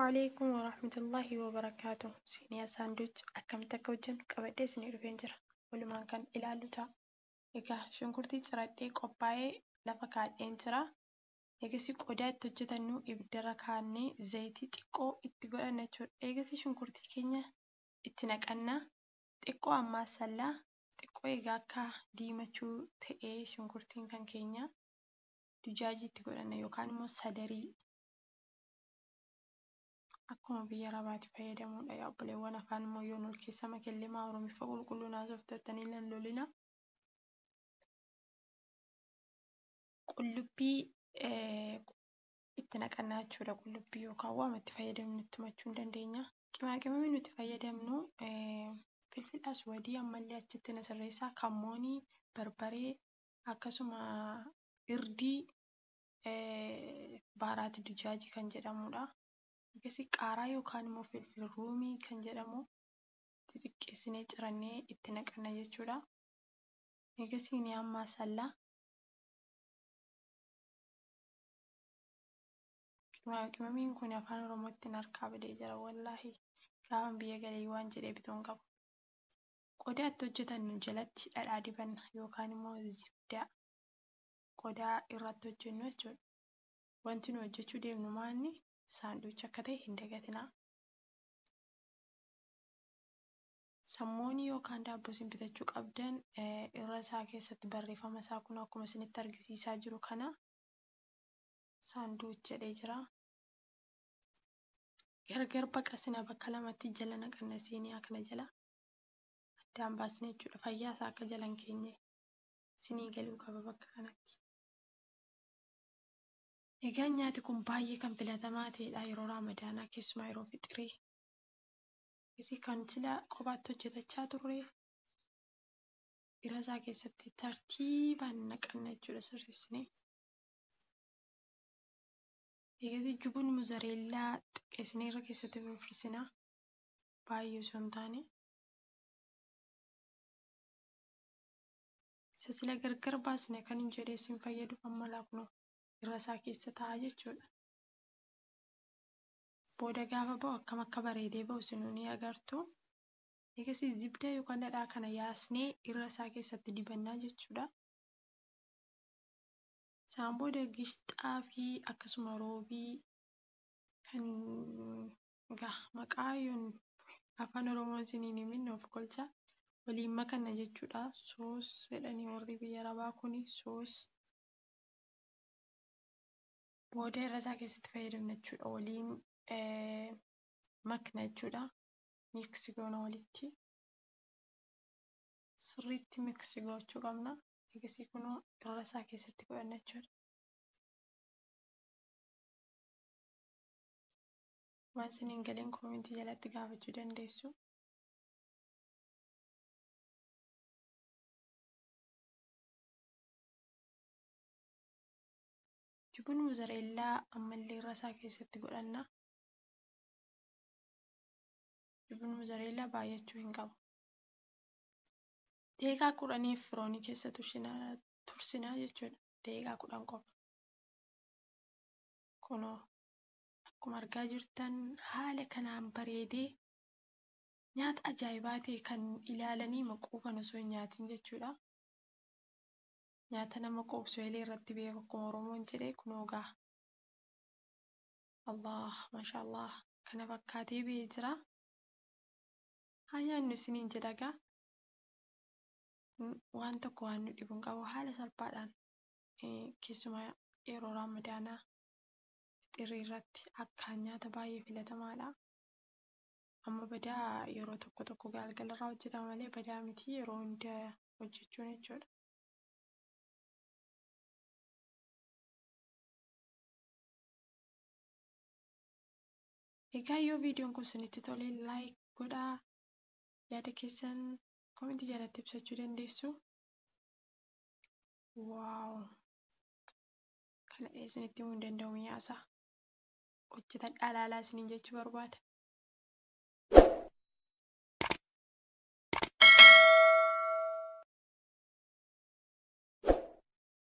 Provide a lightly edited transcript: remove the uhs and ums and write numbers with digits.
Alaikum warahmatullahi wabarakaatuh. Siiniyaa saanduuch akkamitti akka hojjennu qabadhee isinii dhufeen jira. Walumaan kan ilaallu ta'a. Egaa shunkurtii ciradhee qophaa'ee lafa kaa'een jira. Eegasii qodaa itti hojjetannu ibiddarra kaa'annee zayitii xiqqoo itti godhanna jechuudha. Eegasii shunkurtii keenya itti naqanna. Xiqqoo ammaa sallaa xiqqoo egaa akka diimachuu ta'ee shunkurtiin kan keenya dujaajii itti godhanna yookaan immoo sadarii akkuma biyya arabaatti fayyadamuudha. Yaa obboleewwan afaan immoo yoon ol keessa makellemaa oromiffa qulqulluun haasoftatanii lan lolina. Qullubbii itti naqannaa jechuudha. Qullubbii yookaan waama itti fayyadamnu itti machuu hin dandeenya. Qimaaqimamii nuti fayyadamnu filfil aswadii ammallee achitti na sirreessaa kammoonii, barbaree akkasuma irdii baaraati dujaajii kan jedhamudha. Akkasii qaaraa yookaan immoo filfil ruumii kan jedhamu xixiqqeessinee cirannee itti naqanna jechuudha. Eegasii ni ammaa sallaa. Qimamiin kun afaan Oromootti harkaa badee jira wallaahi. Gaafan biyya galee waan jedhee bituu hin qabu. Qodaa itti hojjetannu jalatti dhadhaa dibanna yookaan immoo zibdaa qodaa irratti hojjennu jechuudha. Wanti nu hojjechuu deemnu maanni saanduucha akka ta'e hin dagatinaa. Sammoonii yookaan daabboo isin bitachuu qabdan irra isaa keessatti barreeffama isaa kun akkuma isinitti argisiisaa jiru kana saanduuch jedhee jira. Gargar baqasina bakka lamatti jala naqanna siiniyaa kana jala addaan baasne jechuudha. Fayyaa isaa akka jala hin keenye isinii galuu qaba bakka kanatti. Egaa nyaati kun baay'ee kan filatamaa ta'edha yeroo raamadaanaa keessumaa yeroo fixirii. Isii kan sila kophaatti hojjetachaa turre irra isaa keessatti tartiibaan naqanna jechuudha sirreessinee. Egaa jubun mozareellaa xiqqeessinee irra keessatti firfirsinaa baay'ee osoo hin taane. Isa sila gargar baasne kan hin jedhee isin fayyadu amma laafnu irra isaa keessa ta'a jechuudha. Booda gaafa ba'u akkam akka bareedee ba'u isinuu ni agartu. Eegasii zibdaa yookaan dhadhaa kana yaasnee irra isaa keessatti dibannaa jechuudha. Isaan booda gishxaa fi akkasuma roobii kan egaa maqaa yoon afaan Oromoo isiniin himin of kolcha waliin makanna jechuudha. Soos jedhanii warri biyya arabaa kuni soos booda irra isaa keessatti fayyadamna jechuudha. Waliin makna jechuudha. Miiksi goona walitti. Sirriitti miiksi gochuu qabna. Eegasii kunoo irra isaa keessatti godhanna jechuudha. Waan isiniin galeen koomentii jalatti gaafachuu dandeessu. Jubun mozareellaa ammallee irra isaa keessatti godhanna. Jubun mozareellaa baay'achuu hin qabu. Daqiiqaa 10f firoonii keessa tursinaa jechuudha. Daqiiqaa 10 qofa. Kunoo akkuma argaa jirtan haala kanaan bareedee nyaata ajaa'ibaa ta'e kan ilaalanii maquufan osoo hin nyaatin jechuudha. Nyaata nama quubsu eelee irratti beeku akkuma Oromoon jedhee kunoo gaa. Allah maashaallah kana fakkaatee ba'ee jira. Haa nyaannu isiniin jedha gaa. Waan tokko waan nu dhibu hin qabu haala salphaadhaan keessumaa yeroo raamadaanaa fixirri irratti akkaan nyaata baay'ee filatamaadha. Amma badaa yeroo tokko tokko galgalarraa hojjetama malee badaa miti yeroo hunda hojjechuun jechuudha. Egaa yoo viidiyoon kun isinitti tole laayik godhaa yaada keessan koomentii jalatti ibsachuu dandeessu. Waaw! Kana isinitti himuu hin danda'u mi'aasaa. Hojjetadhaa ilaalaa isiniin jechuu barbaada.